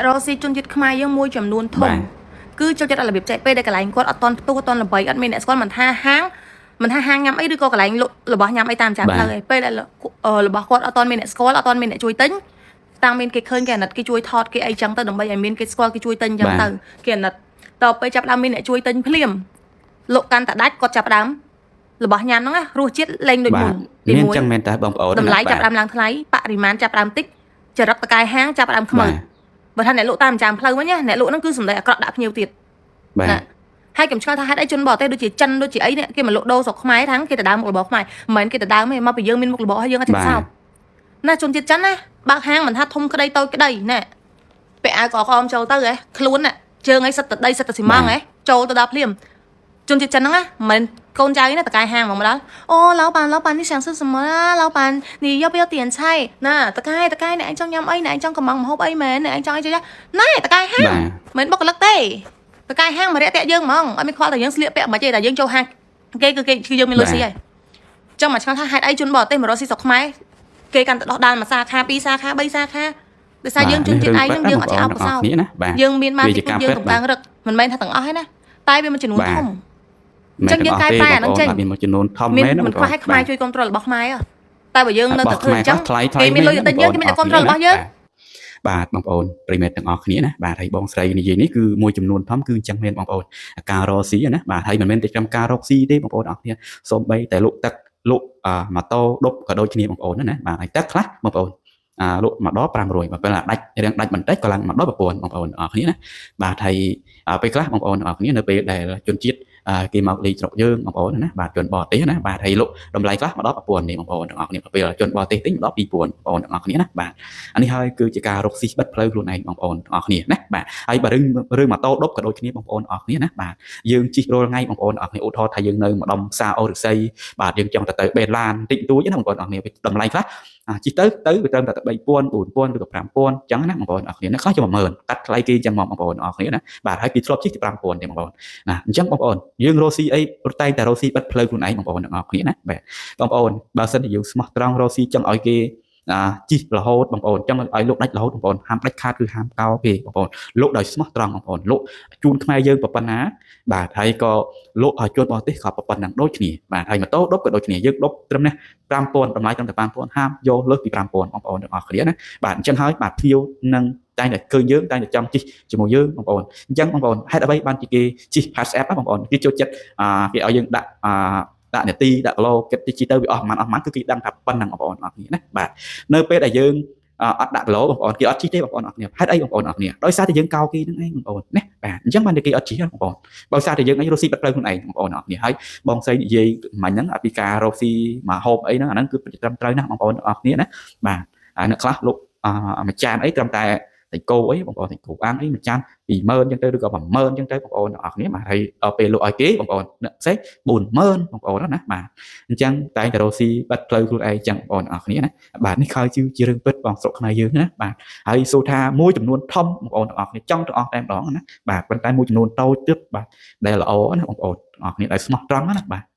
រកស៊ីជនជាតិខ្មែរយើងមួយចំនួនធំ បាទ គឺចូលចិត្តរបៀបចែកពេលដែលកន្លែងគាត់អត់តន់ផ្ទុះអត់តន់ល្បីអត់មានអ្នកស្គាល់មិនថាហាងមិនថាហាងញ៉ាំអីឬក៏កន្លែងលក់របស់ញ៉ាំអីតាមចាំ បាទ ផ្លូវឯងពេលដែលរបស់គាត់អត់តន់មានអ្នកស្គាល់អត់តន់មានអ្នកជួយទិញតាំងមានគេឃើញគេអាណិតគេជួយថតគេអីចឹងទៅដើម្បីឲ្យមានគេស្គាល់គេជួយទិញចឹង បាទ ទៅគេអាណិតតទៅពេលចាប់ផ្ដើមមានអ្នកជួយទិញភ្លាមលក់កាន់តែដាច់គាត់ចាប់ផ្ដើមរបស់ញ៉ាំហ្នឹងណារសជាតិលែងដូច បាទ មុនទី មាន មួយ ចឹងមែនតើបងប្អូន តម្លៃ ណា ចាប់ផ្ដើមឡើងថ្លៃបរិមាណចាប់ផ្ដើមតិចចរិតតកែហាងចាប់ផ្ដើមខ្មើ បាទ បើថាអ្នកលក់តាមចាំផ្លូវវិញណាអ្នកលក់ហ្នឹងគឺសម្ដីអាក្រក់ដាក់ភ្ញៀវទៀត បាទ ណាហើយកុំឆ្ងល់ថាហេតុអីជនបរទេសដូចជាចិនដូចជាអីនេះគេមកលក់ដូរស្រុកខ្មែរថាងគេទៅដើមមុខរបរខ្មែរមិនមែនគេទៅដើមទេមកពីយើងមានមុខរបរហើយយើងអត់ចេះ បាទ សោបណាជនជាតិចិនណាបើកហាងមិនថាធំក្តីតូចក្តីណែពាក់អាវកក្អមចូលទៅហ៎ខ្លួនណាជើងអីសិតតែដីសិតតែស៊ីម៉ងហ៎ចូលទៅដល់ភ្លាមជនជាតិចិនហ្នឹងណាមិនមែនកូនចៅឯណាតកែហាងហ្មងមកដល់អូ老板老板你想吃什么啊老板你要不要点菜ណាតកែតកែអ្នកឯងចង់ញ៉ាំអីអ្នកឯងចង់កំងម្ហូបអីមែនអ្នកឯងចង់អីចេះណែតកែហាង បាទ មិនបុគ្គលិកទេតកែហាងមករយៈតាក់យើងហ្មងអត់មានខ្វល់តែយើងស្លៀកពាក់មិនទេតែយើងចូលហាងគេគឺគេគឺយើងមានលុយស៊ីហើយចឹងមកឆ្ងល់ថាហេតុអីជនបរទេសមករកស៊ីស្រុកខ្មែរគេកាន់តែដោះដាលមួយសាខាពីរសាខាបីសាខាដោយសារយើងជនជាតិឯងហ្នឹងយើងអត់ចេះអោបកសោប គ្នាណាបាទ យើងមានបាន វាជា តិចយើង ការពិត កំតាំងរឹកមិនមែនថាទាំងអស់ទេណាតែវាមួយចំនួន បាទ ធំ ចឹងយើងកែប្រែអាហ្នឹងចេញ បាទមានមួយចំនួនធំ មាន មែនណា មិនខ្វះឲ្យខ្មែរជួយគ្រប់គ្រងរបស់ខ្មែរហ៎តែបើយើងនៅតែ របស់ ធ្វើអញ្ចឹង ខ្មែរថ្លៃថ្លៃ គេមានលុយទៅទិញយើងគេមានតែគ្រប់គ្រងរបស់យើង បាទបងប្អូនប្រិយមិត្តទាំងអស់គ្នាណាបាទហើយបងស្រីនិយាយនេះគឺមួយចំនួនធំគឺអញ្ចឹងមែនបងប្អូនការរកស៊ីណាបាទហើយមិនមែនតែត្រឹមការរកស៊ីទេបងប្អូនអរគ្នាសូម្បីតែលក់ទឹកលក់អាម៉ូតូដប់ក៏ដូចគ្នាបងប្អូនណាបាទហើយទឹកខ្លះបងប្អូនអាលក់មកដល់500បើពេលដាច់រៀងដាច់បន្តិចក៏ឡើងមកដល់1000បងប្អូនអរគ្នាណាបាទហើយពេលខ្លះបងប្អូនអរគ្នានៅពេលដែលជនជាតិគេមកលេងស្រុកយើងបងប្អូនណាបាទជនបរទេសណាបាទហើយលក់តម្លៃខ្លះមកដល់1000នេះបងប្អូនទាំងអស់គ្នាពេលជនបរទេសទិញមកដល់2000បងប្អូនទាំងអស់គ្នាណាបាទអានេះហើយគឺជាការរកស៊ីបិទផ្លូវខ្លួនឯងបងប្អូនទាំងអស់គ្នាណាបាទហើយបើរឿងរឿងម៉ូតូដប់ក៏ដូចគ្នាបងប្អូនទាំងអស់គ្នាណាបាទយើងជិះរាល់ថ្ងៃបងប្អូនទាំងអស់គ្នាឧទាហរណ៍ថាយើងនៅម្ដុំផ្សារអូរិស័យបាទយើងចង់ទៅទៅបេឡានតិចតួចណាបងប្អូនទាំងអស់គ្នាតម្លៃខ្លះជិះទៅទៅវាត្រឹមតែ3000 4000ឬក៏5000អញ្ចឹងណាបងប្អូនទាំងអស់គ្នាណាខ្លះជា10000កាត់ថ្លៃគេអញ្ចឹងមកបងប្អូនទាំងអស់គ្នាណាបាទហើយគេធ្លាប់ជិះទី5000ទេបងប្អូនណាអញ្ចឹងបងប្អូនយើងរកស៊ីអីតែងតែរកស៊ីបិទផ្លូវខ្លួនឯងបងប្អូនទាំងអស់គ្នាណាបាទបងប្អូនបើសិនជាយើងស្មោះត្រង់រកស៊ីចង់ឲ្យគេជិះរហូតបងប្អូនចង់ឲ្យលោកដាច់រហូតបងប្អូនហាមដាច់ខាតគឺហាមកោគេបងប្អូនលោកដោយស្មោះត្រង់បងប្អូនលោកជូនខ្មែរយើងប៉ុណ្ណាបាទហើយក៏លោកឲ្យជូនបរទេសក៏ប៉ុណ្ណឹងដូចគ្នាបាទហើយម៉ូតូដប់ក៏ដូចគ្នាយើងដប់ត្រឹមនេះ5000តម្លៃត្រឹមតែ5000ហាមយកលើសពី5000បងប្អូនទាំងអស់គ្នាណាបាទអញ្ចឹងហើយបាទភ្ញៀវនឹងតែងតែឃើញយើងតែងតែចង់ជិះជាមួយយើងបងប្អូនអញ្ចឹងបងប្អូនហេតុអ្វីបានជាគេជិះ Pass App បងប្អូនគេចូលចិត្តគេឲ្យយើងដាក់ដាក់នាទីដាក់គីឡូគិតជិះទៅវាអស់ប្រហែលអស់ប្រហែលគឺគេដឹងថាប៉ុណ្ណឹងបងប្អូនអរគ្នាណាបាទនៅពេលដែលយើងអត់ដាក់គីឡូបងប្អូនគេអត់ជិះទេបងប្អូនអរគ្នាហេតុអីបងប្អូនអរគ្នាដោយសារតែយើងកោគេហ្នឹងឯងបងប្អូនណាបាទអញ្ចឹងបានតែគេអត់ជិះបងប្អូនដោយសារតែយើងឯងរកស៊ីបាត់ផ្លូវខ្លួនឯងបងប្អូនអរគ្នាហើយបងស្រីនិយាយមិញហ្នឹងពីការរកស៊ីមកហូបអីហ្នឹងអាហ្នឹងគឺត្រឹមត្រូវណាស់បងប្អូនអរគ្នាណាបាទហើយអ្នកខ្លះលោកមួយចានអីត្រឹមតែតែគោអីបងប្អូនតែគោអាំងអីមួយចាន20000អញ្ចឹងទៅឬក៏10000អញ្ចឹងទៅបងប្អូនទាំងអស់គ្នាបាទហើយដល់ពេលលក់ឲ្យគេបងប្អូនអ្នកផ្សេង40000បងប្អូនណាបាទអញ្ចឹងតែងតែរកស៊ីបាត់ផ្លូវខ្លួនឯងអញ្ចឹងបងប្អូនទាំងអស់គ្នាណាបាទនេះខើជារឿងពិតបងស្រុកខ្មែរយើងណាបាទហើយសូថាមួយចំនួនធំបងប្អូនទាំងអស់គ្នាចង់ទាំងអស់តែម្ដងណាបាទប៉ុន្តែមួយចំនួនតូចទៀតបាទដែលល្អណាបងប្អូនទាំងអស់គ្នាដែលស្មោះត្រង់ណាបាទ។